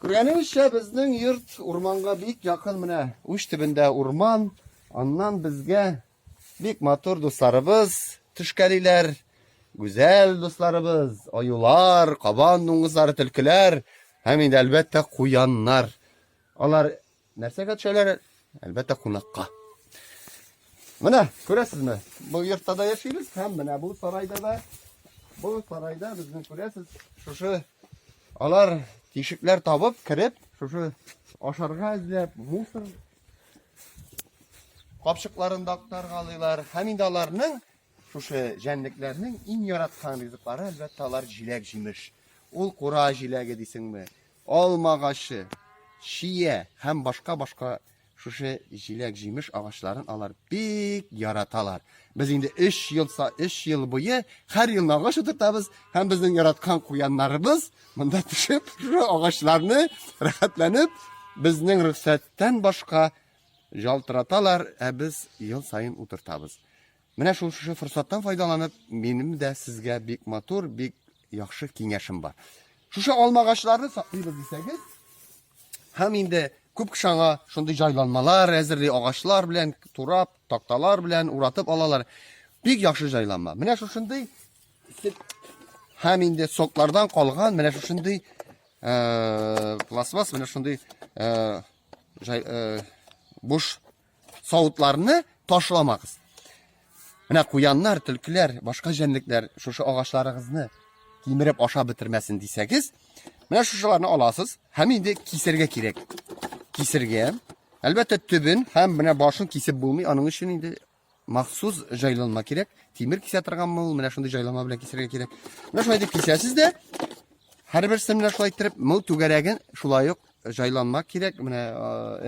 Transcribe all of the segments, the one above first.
Күргәнебезчә, безнең йорт урманга бик якын, менә уч төбендә урман. Аннан безгә бик матур дусларыбыз төшкәлиләр. Гүзәл дусларыбыз, аюлар, кабан дуңгызлары, төлкеләр һәм инде әлбәттә куяннар. Алар Нәрсәгә төшәләр? Әлбәттә, кунакка. Менә, күрәсезме? Бу йортта да яшибез һәм менә бу сарайда да. Бу сарайда безнең күрәсез, шушы алар тишекләр табып кереп, шушы ашарга эзләп, мусор капчыкларын да актаргалыйлар. Һәм инде аларның шушы җәнлекләрнең иң яраткан ризыклары, әлбәттә, алар җиләк-җимеш. Ул кура җиләге дисеңме, Алма агачы, чия һәм башка-башка шушы җиләк-җимеш агачларын алар бик яраталар. Без инде 3 ел 3 ел буе һәр елны агач утыртабыз һәм безнең яраткан куяннарыбыз монда төшеп, шушы агачларны рәхәтләнеп, безнең рөхсәттән башка ялтыраталар, ә без ел саен утыртабыз. Менә шул шушы форсаттан файдаланып, минем дә сезгә бик матур, бик яхшы киңәшем бар. Шушы алмагачларны саклыйбыз дисәгез, һәм инде күп кеше аңа шундый җайланмалар әзерли, агачлар белән турап, такталар белән уратып алалар. Бик яхшы җайланма. Менә шушындый һәм инде соклардан калган менә шушындый э, пластмасс, менә шундый э, жай, э, буш Савытларны ташламагыз. Менә куяннар, төлкеләр, башка җәнлекләр шушы агачларыгызны кимереп ашап бетермәсен дисәгез, менә шушыларны аласыз һәм инде кисәргә кирәк. Кисергә. Әлбәттә, төбен һәм менә башын кисеп булмый, аның өчен инде махсус җайланма кирәк. Тимер кисә торганмы ул, менә шундый җайланма белән кисәргә кирәк. Менә шулай итеп кисәсез дә, һәрберсен менә шулай иттереп, мыл түгәрәген шулай ук җайланма кирәк, менә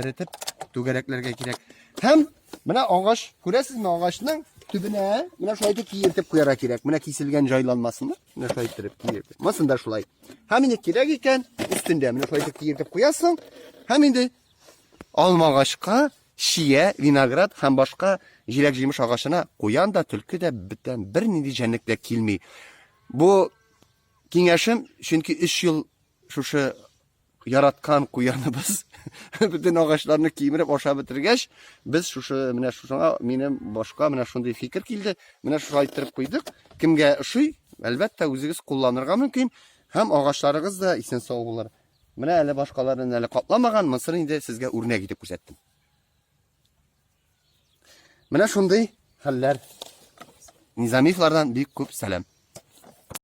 эретеп түгәрәкләргә кирәк. Һәм менә агач, күрәсезме, агачның төбенә менә шулай итеп киертеп куярга кирәк. Менә киселгән җайланмасын менә шулай итеп киертеп. Монысын да шулай. Һәм инде кирәк икән, өстендә менә шулай итеп киертеп куясың. Һәм инде алма агачка чия, виноград һәм башка җиләк-җимеш агачына куян да, төлке дә, бүтән бернинди җәнлек тә килми. Бу киңәшем, чөнки 3 ел шушы яраткан куяныбыз бөтен агачларны кимереп ашап бетергәч, без шушы менә шушыңа минем башка менә шундый фикер килде. Менә шулай иттереп куйдык. Кемгә ошый, әлбәттә, үзегез кулланырга мөмкин һәм агачларыгыз да исән сау булыр. Менә әле башкаларын әле капламаган, монысын инде сезгә үрнәк итеп күрсәттем. Менә шундый хәлләр. Низамиевлардан бик күп сәлам.